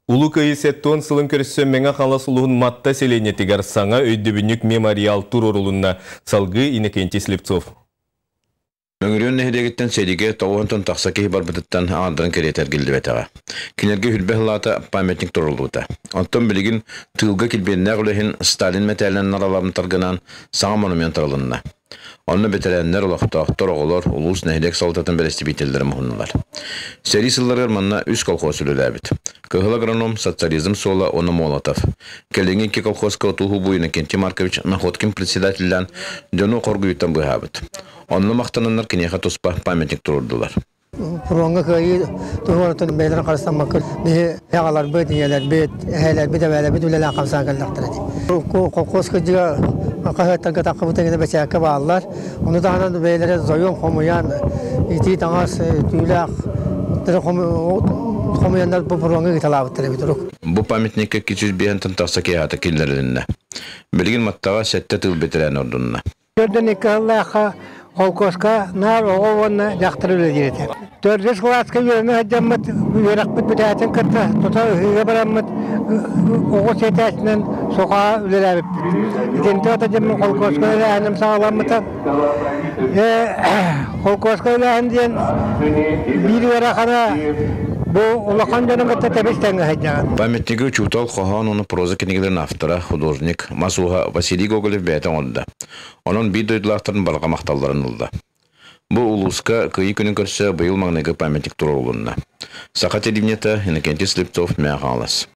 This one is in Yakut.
Улуу Кыайыы 70 сылын көрсө Мэҥэ Хаҥалас улууһун Матта сэлиэнньэтигэр саҥа өйдөбүнньүк мемориал туруорулунна. Салгыы Иннокентий Слепцов. Мөҥүрүөн нэһилиэгиттэн сэриигэ тоҕуһунтан тахса киһи барбытыттан аҥардарын кэриэтэ эргиллибэтэҕэ. Кинилэргэ үрбэ сылаата памятник туруоруллубута. Оттон билигин тыылга килбиэннээх үлэһин Сталин мэтээлинэн нараламмытаргынан саҥа монумент арылынна. Онно бэтэрээннэр, олохтоохтор, оҕолор, улуус, нэһилиэк салалтатын бэрэстэбиитэллэрэ муһуннулар. Сэрии сылларыгар манна үс колхоз үлэлээбит. Кыһыл агроном, социализм суола уонна Молотов. Кэлиҥҥи икки колхозка отууһу бу Иннокентий Маркович Находкин председателлээн дьону хоргуйуттан быыһаабыт. Онно махтананнар киниэхэ туспа памятник туруордулар. Фроҥҥа кыайыы туһугар бэйэлэрин харыстаммакка биһи аҕаларбыт, ийэлэрбит, эһээлэрбит, эбээлэрбит үлэлээн хамсаан кэллэхтэрэ дии. Холкуос кырдьыга хаһыаттарга таххыбыт эҥинэ бэчээккэ бааллар. Ону таһынан бэйэлэрэ зойуом хомуйан, итии таҥас, түүлээх хомуйаннар бу фроҥҥа ыыталаабыттар эбит урук. Бу памятникка 205 тахса киһи аата киллэрилиннэ. Билигин Маттаҕа сэттэ тыыл бэтэрээн ордунна. Төрдөн икки сыллаахха холкуоска наар оҕо уонна дьахтар үлэлиир этэ. Төрдүс кылааска үөрэнэ сылдьаммыт үөрэхпит бүтээтин кытта тута ыһыыга бараммыт оҕо сиэтээччинэн сухаҕа үлэлээбиппит. Итинтэ ата дьэммин холкуоска үлэлээһиним саҕаламмыта. Холкуоска үлээһин диэн биир ыарахана бу улахан дьону кытта тэбис тэҥҥэ сылдьаҕын. Памятнигы учуутал хоһоон уонна проза кинигэлэрин автора, художник, мас ууһа Василий Гоголев бэйэтэ оҥордо. Онон биир дойдулаахтарын барҕа махталларын ылла. Бу улууска Кыайыы күнүн көрсө быйыл маҥнайгы памятник туруорулунна. Саха телевидениета Иннокентий Слепцов, Мэҥэ Хаҥалас.